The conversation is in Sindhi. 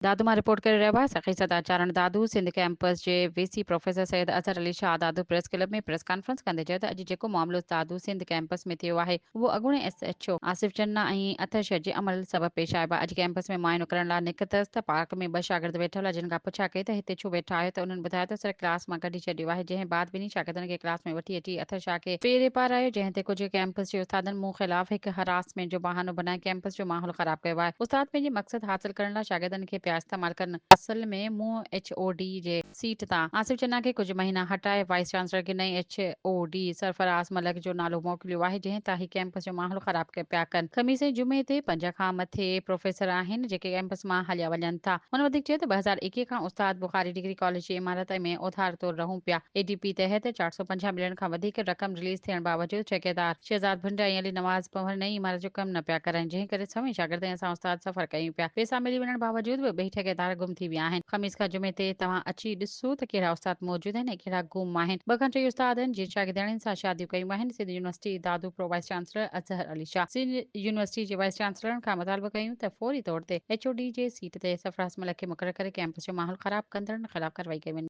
دادو مان رپورٽ ڪري رهيو آهي سخي سدا چارڻ دادو سنڌ ڪئمپس جي V C professor Syed Azhar Ali Shah Dadu press club ۾ press conference ڪندي چيو ته اڄ جيڪو معاملو دادو سنڌ ڪئمپس ۾ ٿيو آهي اهو اڳوڻي S H O Asif Channa ۽ Athar Shah جي عمل سبب پيش آيو آهي اڄ ڪئمپس ۾ معائنو ڪرڻ لاء نڪتس ته پارڪ ۾ ٻه شاگرد ويٺل هئا جن کان پڇا ڪئي ته هتي ڇو ويٺا آهيو ته انهن ٻڌايو ته سر ڪلاس مان ڪڍي ڇڏيو آهي جنهن بعد ٻنهي شاگردن کي ڪلاس ۾ وٺي اچي اٿر شاهه کي ڦيري پارايو جنهن تي ڪجهه ڪئمپس جي استادن مون خلاف هڪ هراسمينٽ جو بهانو بنائي ڪئمپس جو ماحول خراب ڪيو آهي. استاد پنهنجي مقصد حاصل ڪرڻ لاء شاگردن کي پيا استعمال ڪن. اصل ۾ مون ايڇ او ڊي جي سيٽ تان آصف چنا کي ڪجهه مهينا هٽائي وائيس چانسلر کي نئين H O D Sarfraz Malik جو نالو موڪليو آهي جنهن تان هي ڪئمپس جو ماحول خراب پيا ڪن. خميس ۽ جمعي تي پنج کان مٿي پروفيسر آهن جيڪي ڪئمپس مان هليا وڃن ٿا. هن وڌيڪ چيو ته 2021 کان استاد بخاري ڊگري ڪاليج جي عمارت ۾ اوڌار طور رهون پيا. اي ڊي پي تحت 450 ملين کان وڌيڪ رقم رليز ٿيڻ باوجود ٺيڪيدار شهزاد ڀنڊ ۽ علي نواز پنهور نئين عمارت جو ڪم نه پيا ڪرائين جنهن ڪري سوين شاگرد ۽ اسان استاد سفر ڪيون پيا. پيسا ملي وڃڻ باوجود به ٻئي ٺيڪيدار گم ٿي ويا آهن. خميس کان جمعي تي توهان اچي ڏسو ته ڪهڙا استاد موجود آهن ۽ ڪهڙا گم آهن. ٻه کان ٽي استادن جي شاگردياڻين سان شاديون ڪيون آهن. Sindh university Dadu pro vice chancellor Azhar Ali Shah Sindh university جي وائيس چانسلرن کان مطالبو ڪيون ته فوري طور تي ايڇ او ڊي جي سيٽ تي سرفراز ملڪ کي مقرر ڪري ڪئمپس جو ماحول خراب ڪندڙن خلاف ڪارروائي ڪئي وڃي.